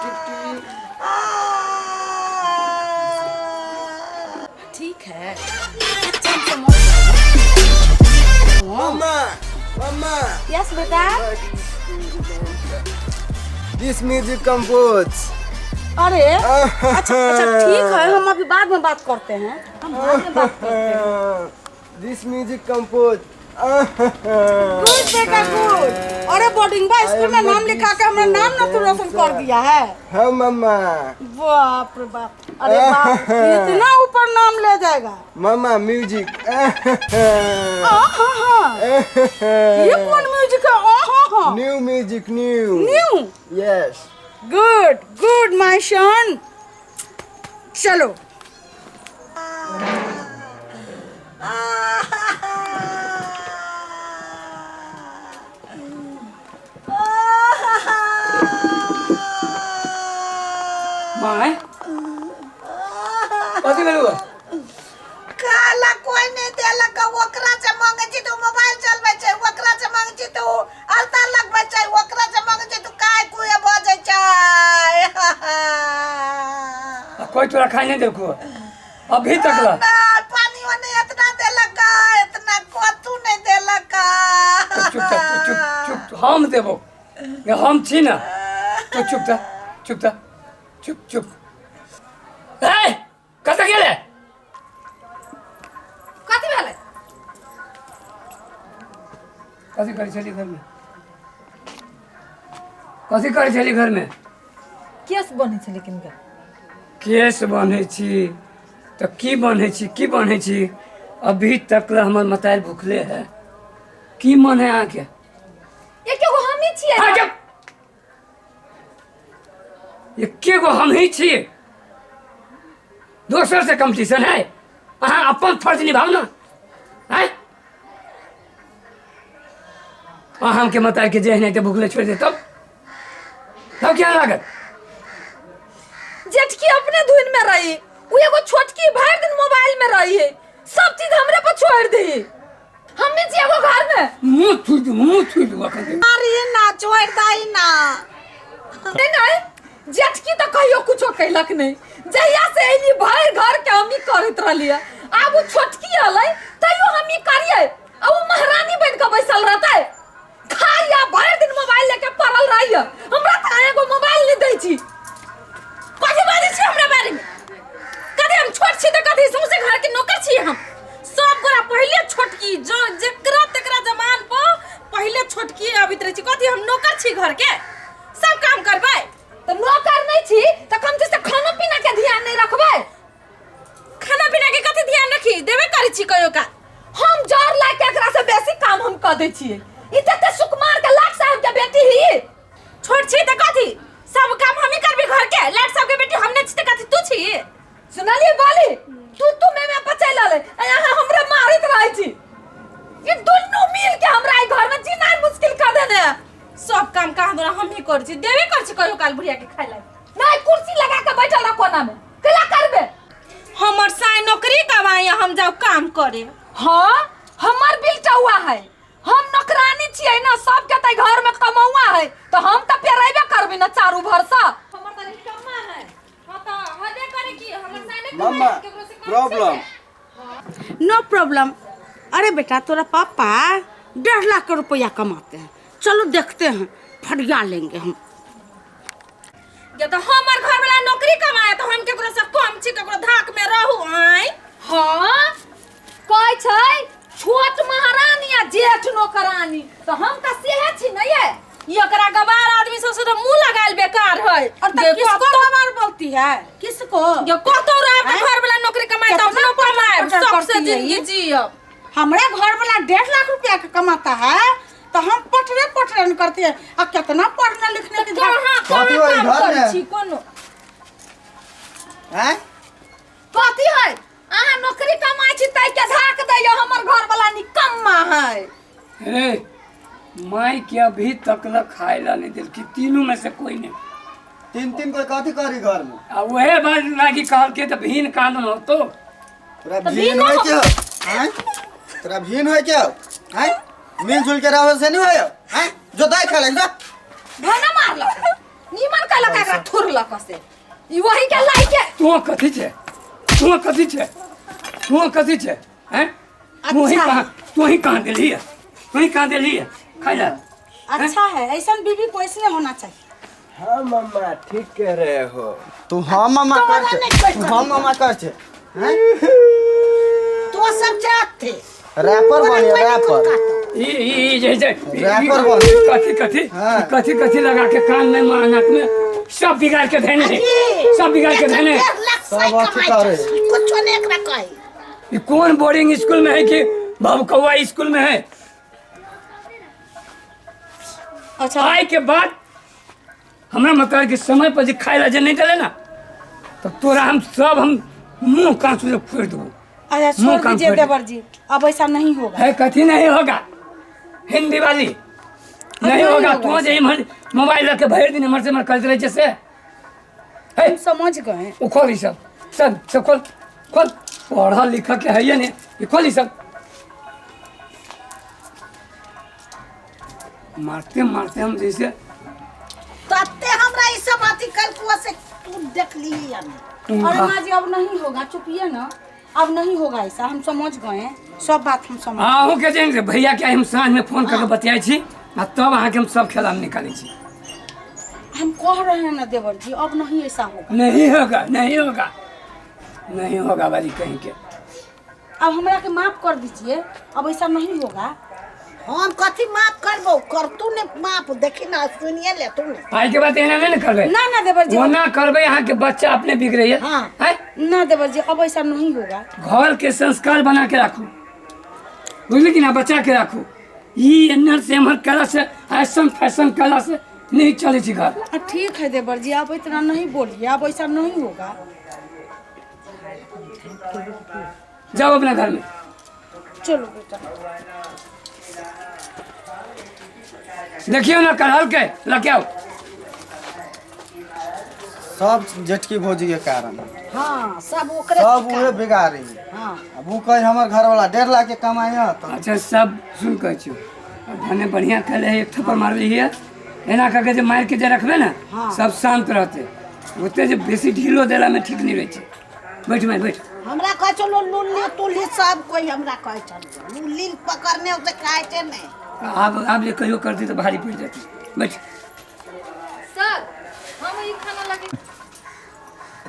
T T. ठीक है। मम्मा, मम्मा। Yes बेटा। दिस म्यूजिक कंपोज। अरे अच्छा अच्छा, ठीक है, हम अभी बाद में बात करते हैं, हम बाद में बात करते हैं। दिस म्यूजिक कंपोज। गुड बेटा, गुड। अरे बोर्डिंग बा स्कूल में नाम लिखा के हमरा नाम ना तू रोशन कर दिया है। हाँ मम्मा। बाप रे बाप, अरे बाप, इतना ऊपर नाम ले जाएगा। मम्मा म्यूजिक। हाँ हाँ हाँ, ये कौन म्यूजिक है? हाँ हाँ हाँ, new music, new new. Yes. Good good my son. चलो माय, कथी भेलौ? खाला कोई नहीं देलक। ओकरा से मांगे छी तो मोबाइल चलबै छै, ओकरा से मांगे छी तो अलता लगबै छै, ओकरा से मांगे छी तो काय कुए बजै छै। आ कोई तोरा खाइ नहीं देखो अभी तक ला? ना, पानी वानी इतना देलक, इतना कथू नहीं देलक। तो चुप था, तू चुप चुप, हम देबो, ये हम छी ना। तू चुप था, चुप था, चुप चुप। ए, कतऽ गेलै? कथी भेलै? कथी करै छली घरमे? कथी करै छली घरमे? केस बनै छलै किनका? केस बान्है छी तऽ की बान्है छी, की बान्है छी? अभी तक ला हमर मतारि भुखले है। की मन है अहाँके? एके गो हमही छियै। हाँ, चुप। एके गो हम ही छी, दोसर से कंपटीशन है? अहाँ अपन फर्ज निभाउ ना। आँय, अहाँ हमके मतारि के जे नहि तऽ भुखले छोड़ि दे तब तब क्या लागत? जेठकी अपने धुन में रही, उ एगो छोटकी भरि दिन मोबाइल में रही है, सब चीज हमरे पर छोड़ दी। हम्मे छी एगो घर में। मुँह थुइ दू, मुँह थुइ दू अखन के। अरे ना, छोड़ दही ना। नहीं नहीं, जेठकी तऽ कहियो कुछो कैलक नहीं। जहिया से अयली भरि घर के हमही करैत रहलियै। आब उ छोटकी अलै तैयो हमही करियै आ उ महारानी बनि कऽ बैसल रहतै? खाइया भरि दिन मोबाइल लेके पड़ल रहैया। हमरा तऽ एगो मोबाइल नहि दै छी। कथी बाजै छी हमरा बारे में? कथी हम छोट छी तऽ कथी सौंसे घर के नौकर छी हम? सब गोरा पहिले छोटकी जो जेकरा तेकरा जमान पर पहिले छोटकी अबैत रहै छी। कथी हम नौकर छी घर के? सब काम करबै? तऽ नौकर नहि छी तऽ कम से खाना पीना के ध्यान नहि रखबै? खाना पीना के कथी ध्यान रखी? देबे करै छी कहियो का। हम जर लाग के एकरा से बेसी काम हम कऽ दै छियै। ई तते सुकुमार के लाट साहब के बेटी ही। छोट छी तऽ कथी सब काम हमही करबी घर के? लाट साहब के बेटी हम नहि छी तऽ कथी तू छी? सुनलियै बोली? तू तू में में पचै लले आ यहाँ हमरे मारैत रहै छी। ई दुनू मिल के हमरा ई घर में जीना मुश्किल कर देने है। सब काम कहाँ द्वारा हमही करै छी, देबे करै छी कहियो काल बुढ़िया के खाय ला। नहीं, कुर्सी लगा के बैठल रह कोना में, केला करबे? हमर साय नौकरी कमाई, हम जाऊ काम करे। हाँ, हमर बिल टौआ है, हम नौकरानी छियै ना, सबके त घर में कमौआ है, तो हम त पेरेबे करबी ना चारू भरसा। हमर त निकम्मा है। हां त हदे करे की हमर साय ने मम्मा, प्रॉब्लम। नो प्रॉब्लम। अरे बेटा, तोरा पापा 1.5 लाख के रुपया कमाते हैं, चलो देखते हैं, फरिया लेंगे हम। ये तो हमर घर वाला नौकरी कमाए तो हम केकरो से कम छी? केकरो धाक में रहू आय? हाँ, कहै छै छोट महारानी आ जेठ नौकरानी, तो हम त सेहे छी न ये। ये एकरा गवार आदमी सब से तो मुंह लगायल बेकार है। और ये किसको गवार बोलती है, किसको? ये कतो रह हैं? घर वाला नौकरी कमाए तो कितना अपनो कमाए, पटर सबसे करती है जिंदगी ये? जियब। हमारे घर वाला 1.5 लाख रुपया के कमाता है तो हम पटरे पटरे न करती है। आ कितना पढ़ने लिखने की कहाँ कहाँ कथी होई काम घर करै में? छी कोनो? हैं? कथी है? अहाँ नौकरी कमाइ छी तै के धाक दैया हमर घर वाला निकम्मा है। अरे माई के अभी तक ला खाए ला नहीं दिलकी तीनों में से कोई नहीं। तीन तीन कोई कथी करी घर में? आ वहे बात लागी कहल के तो भीन कानून हो तो। तोरा भीन होय के हो? हैं? तोरा भीन होय के हो? हैं? मिलजुल के रहो से नहीं होय? हैं? जो दाई खा ले जा। भने मारलक, निमन कहलक, एकरा थुरलक। तोड़लक से ई वही के लाई के। तू कथी छे, तू कथी छे, तू कथी छे हैं? तू ही अच्छा। कहाँ, तू ही कहाँ देली है, तू ही कहाँ देली है खाइ ला। अच्छा है, ऐसा बीवी को ऐसने होना चाहिए। हाँ मम्मा ठीक कह रहे हो। तू हम मामा कर तोरा छे, नहीं कोई तू हम मामा कर छे हैं? तो सब चाहते रैपर तोरा बने कोई नहीं रैपर। कहतो। ई ई ई जे जे रैपर बन। कथी कथी हाँ। कथी कथी लगा के कान में नाक में सब बिगाड़ के धैने है, सब बिगाड़ के धैने है। 1.5 लाख सब सही अथी कमाइ करे। छै, कुछो नहीं एकरा कही। ये कौन बोर्डिंग स्कूल में है कि बाबू कौआ स्कूल में है? अच्छा आय के बाद हमरा मतलब कि समय पर जे खाए ला जे नहीं देले ना तो तोरा हम सब हम मुंह कान से फोड़ देबो। अच्छा मुंह छोड़ कान दीजिए फोड़ दे। देवर जी, अब ऐसा नहीं होगा। है कथी नहीं होगा, हिंदी वाली नहीं नहीं होगा। होगा तू जे इम्हर मोबाइल रख के भरि दिन इम्हर से इम्हर करैत रहै छै से है। हम समझ गए। ओ खोल ई सब सब सब खोल खोल, पढ़ल लिखल के है नहीं, ई खोल ई सब। मारते मारते हम जैसे तते हमरा ई सब अथी कल कुआ से तू देख ली या नहीं। अरे माँ जी अब नहीं होगा, चुपिए ना, अब नहीं होगा ऐसा, हम समझ गए सब बात, हम समझ। अहूँ के जे भैया के हम साँझ में फोन करके बतियाइ छी आ तब अहाँके हम सब खेला में निकालै छी। हम कह रहे हैं ना देवर जी, अब नहीं ऐसा होगा। नहीं होगा, नहीं होगा, नहीं होगा वाली कहीं के। अब हमरा के माफ कर दीजिए, अब ऐसा नहीं होगा। हम कथी माफ करबो, कर तू ने माफ, देखी ना सुनिए ले तू ने। आइ के बाद एना नहीं ने करबै। ना ना देवर जी, ओना करबै अहाँके बच्चा अपने बिगड़ैया। हाँ। हैं? ना देवर जी, अब ऐसा नहीं होगा। घर के संस्कार बना के राखू, बुझली कि ना, बचा के राखू। ई एन्हर से एम्हर कला से ऐसन फैशन कला से नहीं चलै छै घर। ठीक है देवर जी, आप इतना नहीं बोलिए, अब ऐसा नहीं होगा। जाओ अपना घर में। चलो बेटा। देखियो ना कलहल के लके आओ। सब जेठकी भौजी के कारण। हाँ सब ओकरे सब उहे बिगाड़ी। हाँ अब उ कहे हमर घर वाला 1.5 लाख के कमाई है तो। अच्छा सब सुन कहै छियौ, भने बढ़िया खेले है, एक थप्पड़ मारली है, एना कह के जे मार के जे रखबे ना। हाँ। सब शांत रहते, ओते जे बेसी ढीलो देला में ठीक नहीं रहै छै। बैठ माय बैठ। हमरा कहै छलो लुल्ली तुल्ली सब कोई हमरा कहै छलो लुल्ली पकड़ने उसे खाए छै नहीं। आब आब जे कहियो करती तो भारी पड़ जाती। बैठ सर, हम ई खाना लगे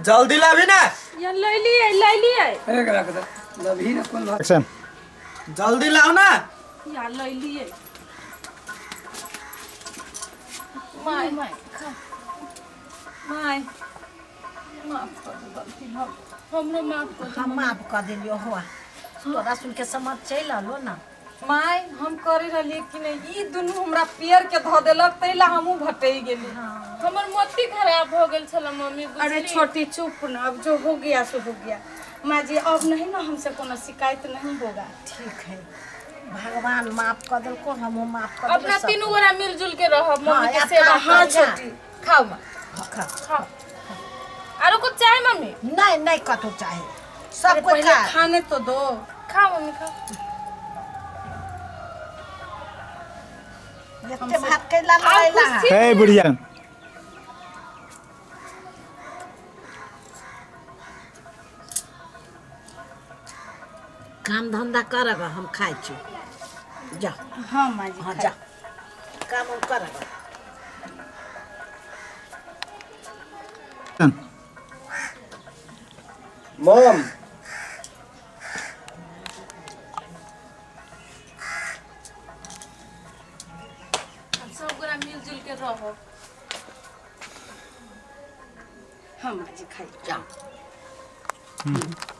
जल्दी लाभी ना। या ले लिए ले लिए। अरे करा करा लभी ना कौन बात। एक्शन। जल्दी लाओ ना। या ले लिए। My my खा my माफ कर दे गलती भऽ हमरो माफ कर। हम माफ कर देलियो हुआ, तोरा सुन के समझ चलि रहलो ना। My हम करे रहलिए कि नहीं, ई दुनू हमरा पेड़ के धऽ देलक तैला हमहूँ भटकि गेली। हमर मोती खराब हो गेल छल मम्मी। अरे छोटी चुप ना, अब जो हो गया सो हो गया। माँ जी अब नहीं ना हमसे कोनो शिकायत नहीं होगा। ठीक है, भगवान माफ कर देलको, हमहूँ माफ कर। अपना तीनू गोरा मिलजुल के रहब मम्मी के सेवा। हाँ छोटी खाओ माँ, खाओ। आरो कुछ चाहे मम्मी? नहीं नहीं कतो चाहे, सब कोई खा। खाने तो दो। खाओ मम्मी खाओ। एते भात कैला लैला हे बुढ़िया। काम धंधा करब हम खाइ छी। जा। हाँ माँ जी। हाँ जा, काम हम करब। मॉम सब गोरा मिलजुल के रहो। हाँ माँ जी खाइ। जा।